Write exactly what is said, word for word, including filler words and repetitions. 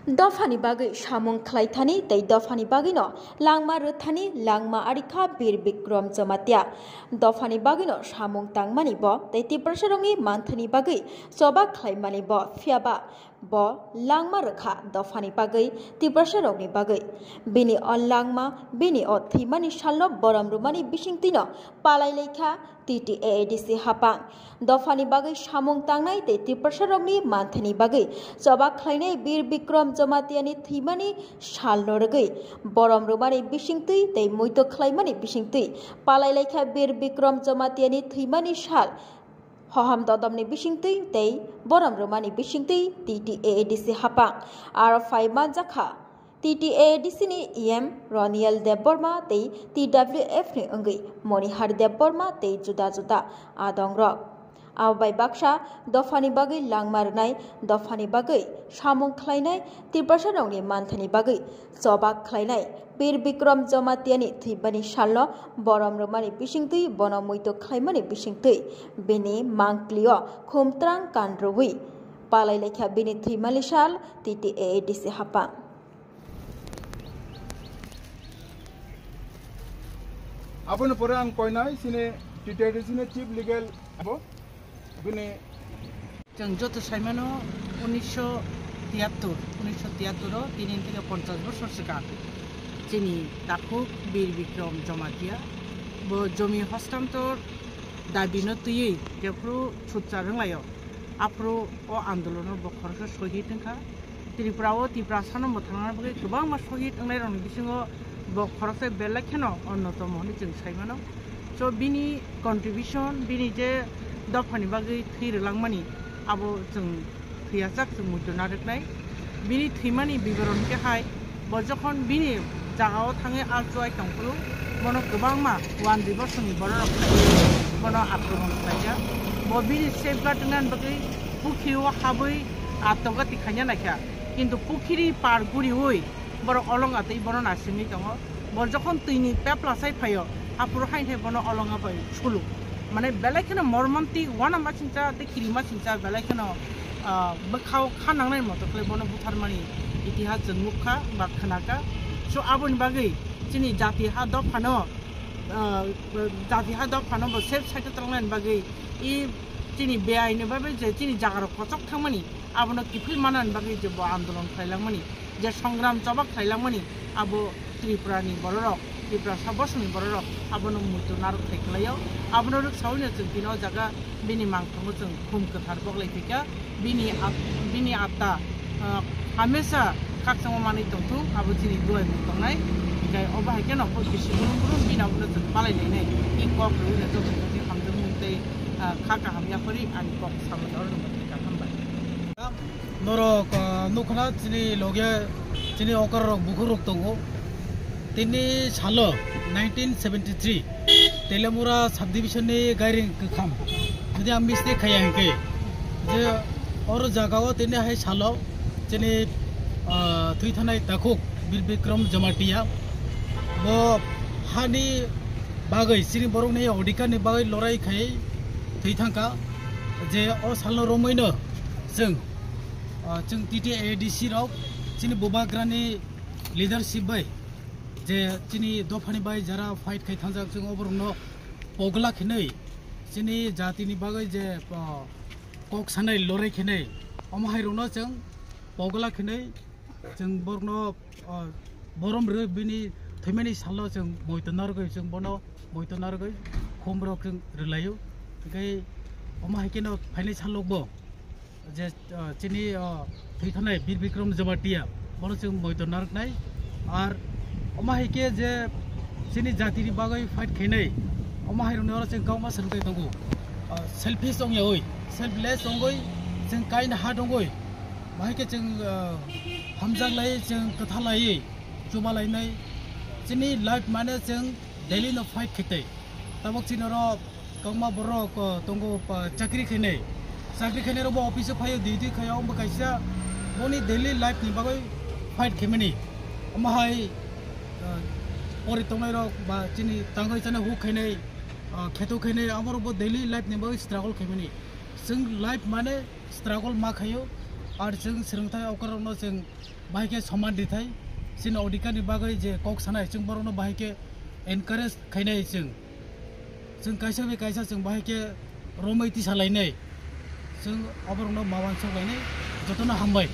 Dophani bagwi samung khlaithani tei dophani bagwino langma rwthani langma arikha Bir Bikrom Jamatia. Dophani bagwino samung tangmani bo tei Tiprasarokni manthani bagwi choba khlaimani bo, phiyaba bo langma rwkha dophani bagwi, Tiprasarokni bagwi. Bini o langma, bini o thwimani salno borom rwmani bisingtwino palai laikha T T A A D C haphang. Dophani bagwi samung tangnai tei Tiprasarokni manthani bagwi choba khlainai Bir Bikrom Jamatiani thwimani salno rwgwi borom rwmani bisingtwi tei muito khlaimani bisingtwi palai laikha Bir Bikrom Jamatiani thwimani sal. Hohom dodomni bisingtwi tei borom rwmani bisingtwi T T A A D C haphang. Aro phai manjakha T T A A D C ni E M Roniel Debbarma tei T W F ni wngwi Monihar Debbarma tei juda juda adongrok. Abo bai baksa dophani bagwi langma rwnai, dophani bagwi samung khlainai, Tiprasarokni manthani bagwi choba khlainai Bir Bikrom Jamatiani thwibani salno borom rwmani bisingtwi, bono muito khlaimani bisingtwi bini mangklio khumtrang kan rwui palai laikha bini thwimani sal T T A A D C haphang. Aboni pore ang koinai sini T T A A D C ni chief legal abo bini. Chwng joto saimano unisho tiyattor, unisho tiyattor o tini theke ponchash bosor swkang chini takhuk Bir Bikrom Jamatia bo jomi hostantor dabino twiwi jephru sutchar wnglaio, aphuru o andolono bo khoroksa sohid wngkha. Tripura o Tiprasano mwthangna bagwi kwbangma sohid wngnairokni bisingo bo khoroksa belai kheno onnotomo hwnwi chwng sai mano. So bini contribution, bini je dophani bagwi thwi rwlangmani, abo chwng thwiyasak chwng muito narwknai. Bini thwimani biboron khe hai, bo jokhon bini jagao thangwi alchuai tongphuru, bono kwbangma wandri bosongni bororok phaiwi bono akromon khlaijak. Bo bini safeguard wngnani bagwi pukhiri o habwi attoga tikhaina naikha, kintu pukhiri par guriwi borok olonga tei bono naisingwi tongo. Bo jokhon twini pepla sai phaio, aphuru haino hai bono olonga bai sulu. Mane belai kheno mormonti uanama singcha tei kirima singcha belai kheno, ah, bwkhao kha nangnai moto khlai bono butharmani itihas chwng nukha ba khnakha. So aboni bagwi chini jati ha dophano, ah, jati ha dophano bo safe side o tongnaini bagwi i chini beaini bagwi je chini jagarok kochok thangmani, abono kiphil manani bagwi je bo andolon khlailangmani, je songram choba khlailangmani, abo Tripurani bororok, Tiprasa bosongni bororok abono muitu narwk thai kwlaio. Abono rwksawino chwng tini o jaga bini mangthango chwng khum kwthar boklai phaikha. Bini at-, bini atta, ah, hamesa khakchangma manwi tongthung, abo chini duai mung tongnai. Hinkhe obo hai kheno koi kisi burum burum bini abono chwng palai lainai. I kok rwino joto joto hamjakmung tei, ah, kha kaham yapharwi ani kok samani oro no mwthai kaham bai. Norok, ah, nukha na chini loge chini okra rok bukhuk rok tongo. Tini salo nineteen seventy three Telemura subdivision ni gairing kwkham, jodi ang mistake khaya hinkhe, je oro jaga o tini hai salo chini, ah, thwi thanai takhuk Bir Bikrom Jamatia bo hani bagwi chini borok ni odhikar ni bagwi lorai khai thwi thangkha, je o salo romwi no chwng, ah, chwng T T A A D C rok chini bubagrani leadership bai je chini dophani bai jara fight khai thangjak chwng oborokno pogla khinwi chini jatini bagwi je, ah, kok sanai lorai khinwi omo hai rokno chwng pogla khinwi chwng borokno, ah, borom rwui bini thwimani salo chwng moito narwgwi chwng bono moito narwgwi khumrok chwng rwlaio. Hinkhe omo hai kheno phainai salokbo je, ah, chini, ah, thwi thanai Bir Bikrom Jamatia, bono chwng moito narwknai. Ar omo hai khe je chini jatini bagwi fight khainai, omo hai rokni oro chwng kwbangma swrwngthai tongo. Ah, selfish wngyaui, selfless wngwi, chwng kain ha dongwi, bahai khe chwng, ah, hamjak lai, chwng kwtha lai, chuba lainai. Chini life mane chwng daily no fight khaitwi. Tabuk chini oro kwbangma borok, uh, tongo, uh, chakri khainai. Chakri khainai rok bo office o phaio, duty khaio, omo kaisa boni daily life ni bagwi fight khaimani. Omo hai, uh, pori tongnai rok ba chini tangwi chana huk khainai, uh, kheto khainai, amo rok bo daily life ni bagwi struggle khaimani. Chwng life mane struggle ma khaio, Ar chwng swrwngthai okra rokno chwng bahai khe soman rithai, chini odhikar ni bagwi je kok sanai chwng borokno bahai khe encourage khainai chwng. Chwng kaisa bai kaisa chwng bahai khe romwi tisa lainai, chwng oborokno ma uansuk lainai. Jotono hambai.